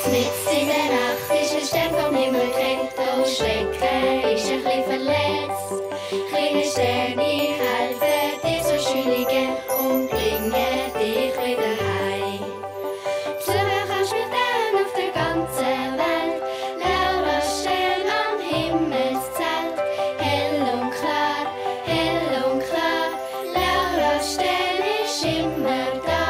Mitten in der Nacht ist ein Stern vom Himmel gefällt. Oh Schrecken, ist ein bisschen verletzt. Kleine Sterne helfen dir so schüligen und bringen dich wieder heim. Besuchen kannst du dann auf der ganzen Welt. Laura Stern am Himmelszelt. Hell und klar, Laura Stern ist immer da.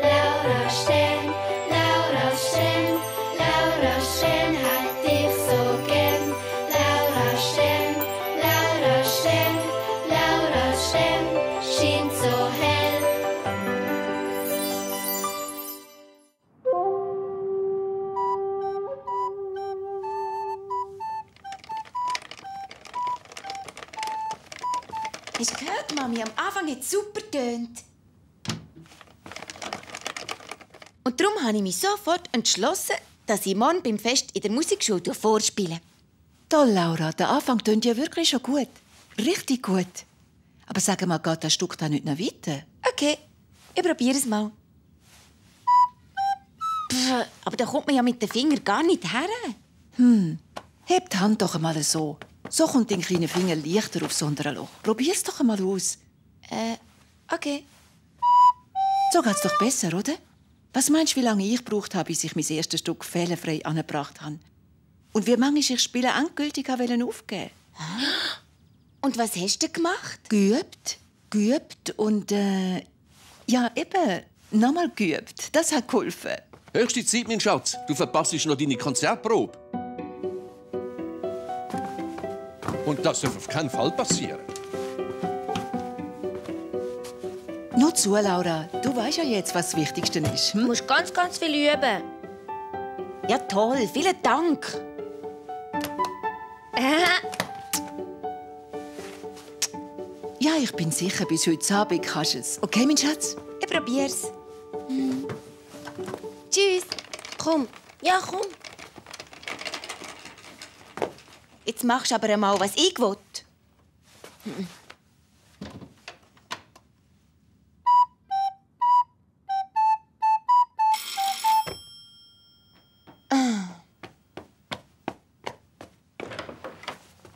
Laura Stern, Laura Stern, Laura Stern hat dich so gern. Laura Stern, Laura Stern, Laura Stern scheint so hell. Hast du gehört, Mami? Am Anfang hat es super getönt. Und darum habe ich mich sofort entschlossen, dass ich morgen beim Fest in der Musikschule vorspiele. Toll, Laura. Der Anfang tönt ja wirklich schon gut. Richtig gut. Aber sag mal, geht das Stück da nicht noch weiter? Okay, ich probiere es mal. Pff, aber da kommt man ja mit den Fingern gar nicht her. Heb die Hand doch einmal so. So kommt dein kleiner Finger leichter auf so ein Loch. Probier's doch einmal aus. Okay. So geht's doch besser, oder? Was meinst du, wie lange ich gebraucht habe, bis ich mein erstes Stück fehlerfrei angebracht habe? Und wie manchmal ich Spiele endgültig aufgeben wollte? Und was hast du gemacht? Geübt und ja, eben, nochmal geübt. Das hat geholfen. Höchste Zeit, mein Schatz. Du verpasst noch deine Konzertprobe. Und das darf auf keinen Fall passieren. Nur zu, Laura. Du weißt ja jetzt, was das Wichtigste ist. Du musst ganz, ganz viel üben. Ja, toll. Vielen Dank. Ja, ich bin sicher, bis heute Abend kannst du es. Okay, mein Schatz? Ich probier's. Tschüss. Komm. Ja, komm. Jetzt machst du aber einmal, was ich will.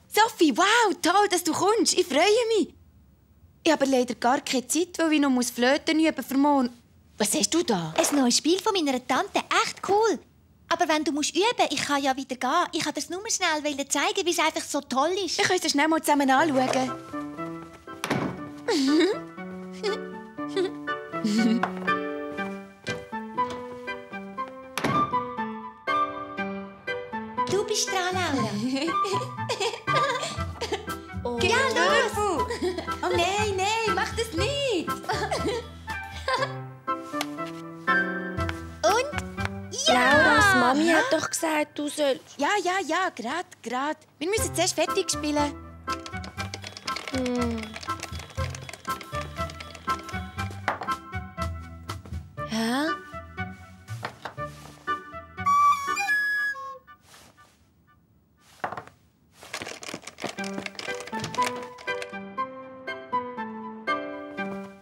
Sophie, wow, toll, dass du kommst. Ich freue mich. Ich habe leider gar keine Zeit, weil ich noch Flöten üben für morgen. Was hast du da? Ein neues Spiel von meiner Tante. Echt cool. Aber wenn du üben musst, ich kann ja wieder gehen. Ich wollte dir nur schnell zeigen, wie es einfach so toll ist. Wir können es schnell mal zusammen anschauen. Du bist dran, Laura. Oh. Ja, los! Oh nein, mach das nicht! Lauras Mami hat doch gesagt, du sollst... Ja, grad. Wir müssen zuerst fertig spielen. Hä?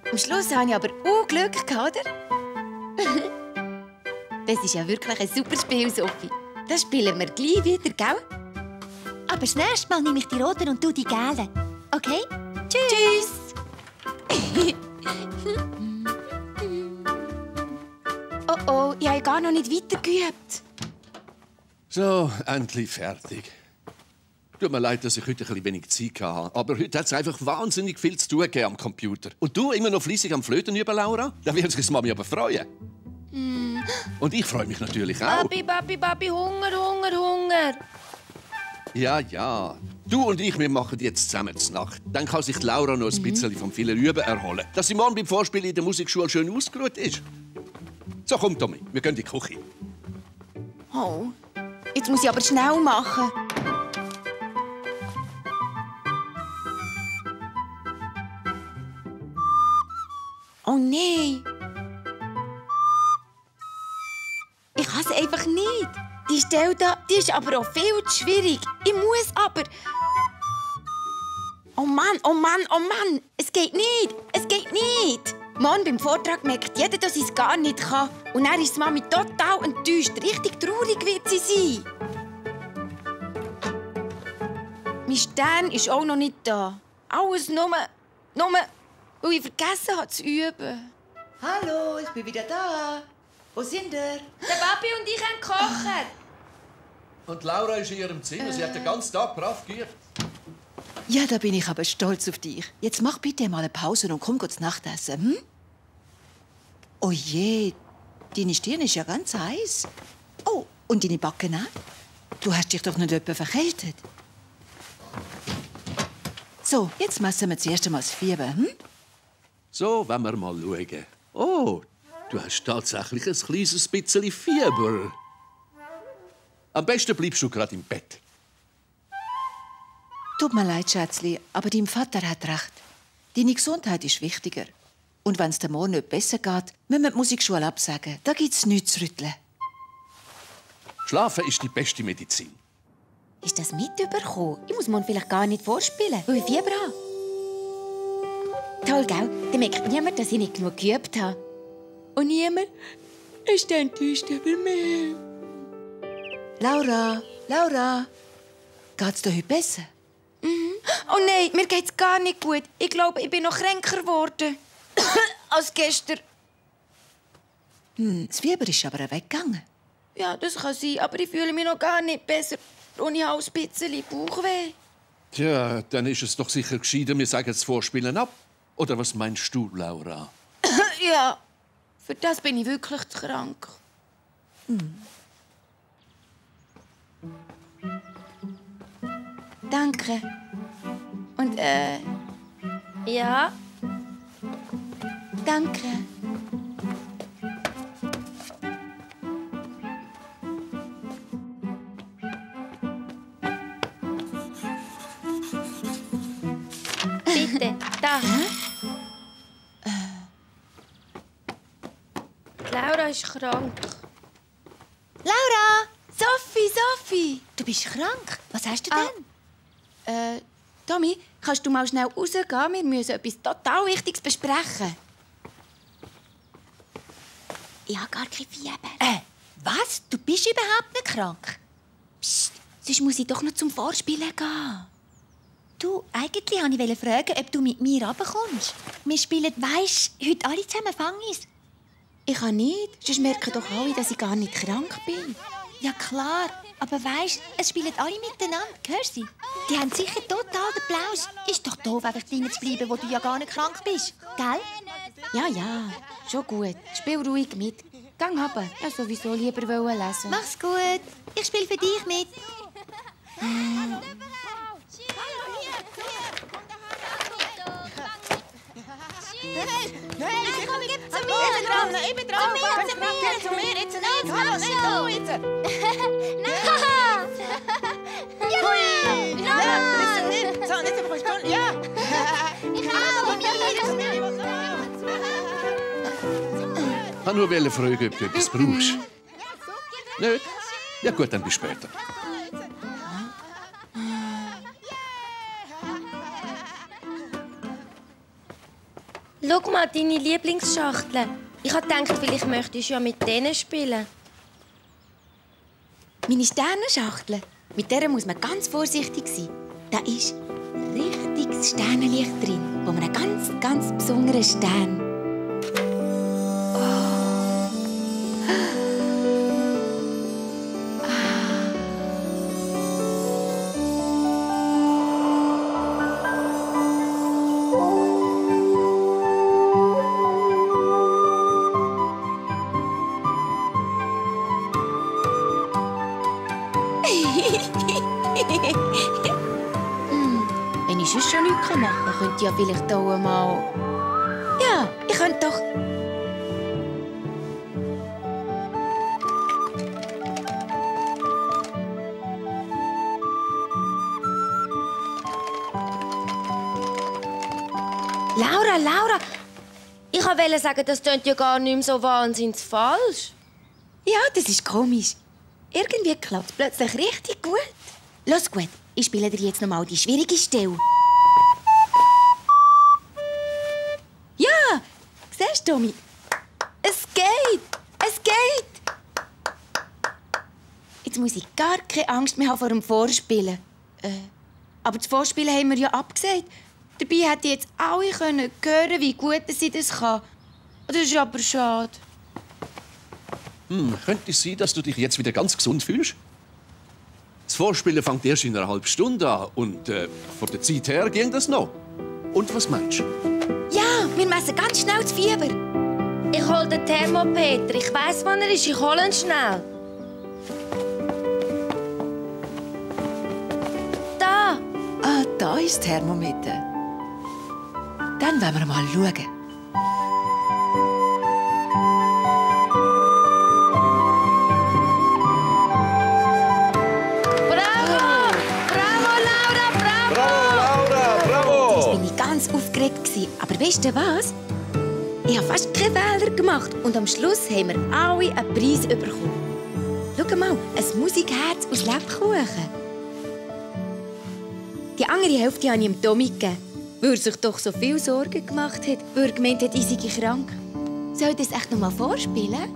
Am Schluss hatte ich aber auch Glück, oder? Das ist ja wirklich ein super Spiel, Sophie. Das spielen wir gleich wieder, gell? Aber das nächste Mal nehme ich die roten und du die gelben. Okay? Tschüss! Oh, ich habe gar noch nicht weitergeübt. So, endlich fertig. Tut mir leid, dass ich heute ein bisschen wenig Zeit hatte. Aber heute hat es einfach wahnsinnig viel zu tun gegeben am Computer. Und du immer noch fleissig am Flöten üben, Laura? Da wird sich Mami aber freuen. Und ich freue mich natürlich auch. Babi, Hunger. Ja. Du und ich, wir machen jetzt zusammen die Nacht. Dann kann sich Laura noch ein bisschen vom vielen Üben erholen. Dass sie morgen beim Vorspiel in der Musikschule schön ausgeruht ist. So, komm, Tommy, wir gehen in die Küche. Oh, jetzt muss ich aber schnell machen. Oh nein! Ich kann es einfach nicht. Die Stelle da, die ist aber auch viel zu schwierig. Ich muss aber... Oh Mann! Es geht nicht! Mann, beim Vortrag merkt jeder, dass sie es gar nicht kann. Und dann ist die Mami total enttäuscht. Richtig traurig wird sie sein. Mein Stern ist auch noch nicht da. Alles nur, weil ich vergessen habe zu üben. Hallo, ich bin wieder da. Wo sind ihr? Der Papi und ich haben gekocht. Und Laura ist in ihrem Zimmer. Sie hat den ganzen Tag brav geübt. Ja, da bin ich aber stolz auf dich. Jetzt mach bitte mal eine Pause und komm kurz Nachtessen. Hm? Oh je, deine Stirn ist ja ganz heiß. Oh, und deine Backen auch? Du hast dich doch nicht etwa verkältet. So, jetzt messen wir zuerst einmal das Fieber. Hm? So, wenn wir mal schauen. Oh, du hast tatsächlich ein kleines bisschen Fieber. Am besten bleibst du gerade im Bett. Tut mir leid, Schätzli, aber dein Vater hat recht. Deine Gesundheit ist wichtiger. Und wenn es dem morgen nicht besser geht, müssen wir die Musikschule absagen. Da gibt's nichts zu rütteln. Schlafen ist die beste Medizin. Ist das mitbekommen? Ich muss morgen vielleicht gar nicht vorspielen, weil ich Fieber habe. Toll, gell? Dann merkt niemand, dass ich nicht genug geübt habe. Und niemand ist enttäuscht über mich. Laura, geht's dir heute besser? Oh nein, mir geht's gar nicht gut. Ich glaube, ich bin noch kränker geworden. als gestern. Das Fieber ist aber weggegangen. Ja, das kann sein, aber ich fühle mich noch gar nicht besser. Und ich habe auch ein bisschen Bauchweh. Tja, dann ist es doch sicher gescheiter, wir sagen das Vorspielen ab. Oder was meinst du, Laura? Ja, für das bin ich wirklich zu krank. Danke. Und, Ja, danke. bitte. Da. Laura ist krank. Laura! Sophie! Du bist krank. Was hast du denn? Tommy, kannst du mal schnell rausgehen? Wir müssen etwas total Wichtiges besprechen. Ich habe gar kein Fieber. Was? Du bist überhaupt nicht krank? Psst, sonst muss ich doch noch zum Vorspielen gehen. Du, eigentlich wollte ich fragen, ob du mit mir runterkommst. Wir spielen, weisst, heute alle zusammen Fangis. Ich kann nicht, sonst merken doch alle, dass ich gar nicht krank bin. Ja klar, aber weisst, es spielen alle miteinander, hörst du? Die haben sicher total den Applaus. Ist doch doof, einfach drinnen zu bleiben, wo du ja gar nicht krank bist, gell? Ja, schon gut. Spiel ruhig mit. Gang runter. Ja, sowieso lieber lesen. Mach's gut. Ich spiele für dich mit. Ich bin dran. Komm zu mir, jetzt nicht. Hallo, nicht du, jetzt. Ja, nicht. So, nicht einfach eine Stunde. Ja. Ich kann Ich wollte nur fragen, ob du etwas brauchst. Nicht? Ja gut, dann bis später. Schau mal, deine Lieblingsschachtel. Ich habe gedacht, vielleicht möchtest du ja mit denen spielen. Meine Sternenschachtel. Mit der muss man ganz vorsichtig sein. Da ist richtiges Sternenlicht drin, von einem ganz besonderen Stern. Wenn ich sonst schon nichts machen kann, könnte ich ja vielleicht auch einmal... Ja, ich könnte doch... Laura! Ich wollte sagen, das klingt ja gar nicht mehr so wahnsinnig falsch. Ja, das ist komisch. Irgendwie klappt es plötzlich richtig gut. Los gut, ich spiele dir jetzt noch mal die schwierige Stelle. Ja, siehst siehst du, Tommy? Es geht! Es geht! Jetzt muss ich gar keine Angst mehr haben vor dem Vorspielen. Aber das Vorspielen haben wir ja abgesagt. Dabei hätten jetzt alle hören können, wie gut sie das kann. Das ist aber schade. Könnte es sein, dass du dich jetzt wieder ganz gesund fühlst? Das Vorspielen fängt erst in einer halben Stunde an. Und von der Zeit her ging das noch. Und was meinst du? Ja, wir messen ganz schnell das Fieber. Ich hol den Thermometer. Ich weiss, wann er ist. Ich hol ihn schnell. Da! Ah, da ist das Thermometer. Dann wollen wir mal schauen. Bravo! Bravo, Laura! Bravo! Bravo, Laura! Bravo! Jetzt bin ich ganz aufgeregt. Aber weißt du was? Ich habe fast keine Fehler gemacht. Und am Schluss haben wir alle einen Preis bekommen. Schau mal, ein Musikherz aus Lebkuchen. Die andere Hälfte habe ich dem Tommy gegeben, weil er sich doch so viel Sorgen gemacht hat, weil er gemeint hat, ich sei krank. Soll ich das echt noch mal vorspielen?